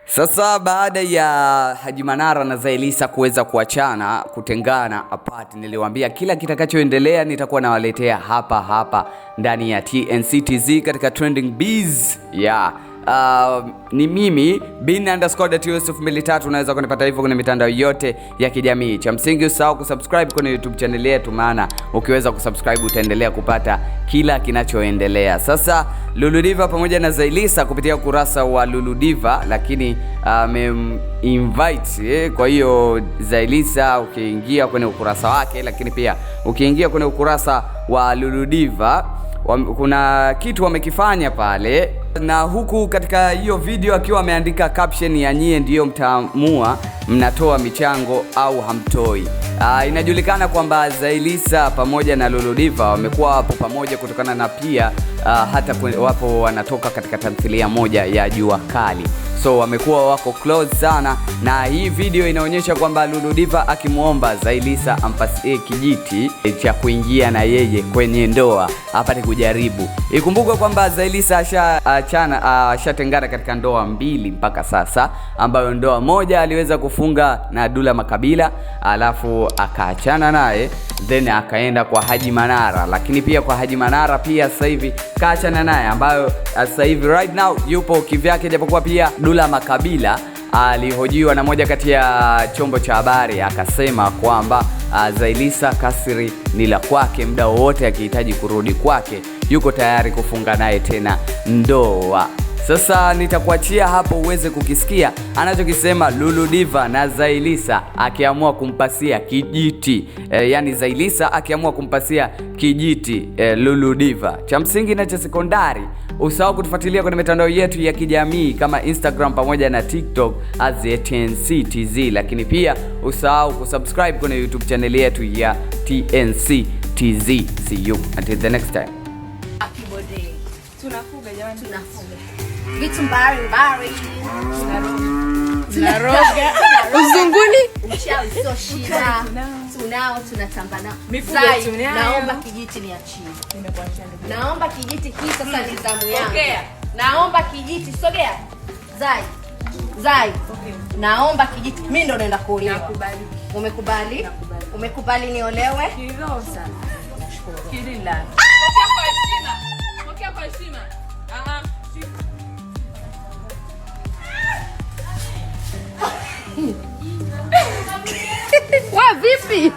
Sasa baada ya Haji Manara na Zailisa kuweza kuachana, kutengana apart, niliwaambia kila kitakachoendelea nitakuwa nawaletea hapa hapa ndani ya TNCTZ katika Trending Biz. Yeah. Ni mimi bin_Yusuf 23, unaweza kunipata hivyo kwenye mitandao yote ya kijamii. Cha msingi usahau kusubscribe kwenye YouTube channel yetu, maana ukiweza kusubscribe utaendelea kupata kila kinachoendelea. Sasa Lulu Diva pamoja na Zailisa kupitia ukurasa wa Lulu Diva, lakini amem-invite kwa hiyo Zailisa ukiingia kwenye ukurasa wake, lakini pia ukiingia kwenye ukurasa wa Lulu Diva kuna kitu wamekifanya pale, na huku katika hiyo video akiwa ameandika caption ya nyie ndiyo mtaamua mnatoa michango au hamtoi. Inajulikana kwamba Zailisa pamoja na Lulu Diva wamekuwa wapo pamoja kutokana na pia hata wapo wanatoka katika tamthilia moja ya Jua Kali, so wamekuwa wako close sana, na hii video inaonyesha kwamba Lulu Diva akimwomba Zailisa ampasie kijiti cha kuingia na yeye kwenye ndoa apate kujaribu. Ikumbukwe kwamba Zailisa ashaachana, ashatengana katika ndoa mbili mpaka sasa, ambayo ndoa moja aliweza kufunga na Dula Makabila alafu akaachana naye, then akaenda kwa Haji Manara, lakini pia kwa Haji Manara pia sasa hivi kaachana naye, ambayo sasa hivi right now yupo kivyake, japokuwa pia Dula Makabila alihojiwa na moja kati ya chombo cha habari akasema kwamba Zailisa kasri ni la kwake, muda wowote akihitaji kurudi kwake yuko tayari kufunga naye tena ndoa. Sasa nitakuachia hapo uweze kukisikia anachokisema Lulu Diva na Zailisa akiamua kumpasia kijiti yani Zailisa akiamua kumpasia kijiti Lulu Diva. Cha msingi na cha sekondari, usahau kutufuatilia kwenye mitandao yetu ya kijamii kama Instagram pamoja na TikTok @TNCTZ, lakini pia usahau kusubscribe kwenye YouTube channel yetu ya TNCTZ. See you until the next time. Happy birthday. Tunafuga jamani. Tunafuga vitu mbalimbali. Tunaroga. Uzunguni. Uchawi sio shida, tunao, tunatamba nao. Mifugo Zai, tunayo. naomba kijiti niachie, Nimekuachia ndugu. naomba kijiti hii sasa ni zamu yangu. Sogea. Naomba kijiti, sogea. Zai, Zai, naomba kijiti. Mimi ndo naenda kuolewa. Nakubali. Umekubali? Nakubali. Umekubali niolewe? Kiroho sana. Kilila. Pokea kwa heshima. Pokea kwa heshima. Ah ah. Wa vipi?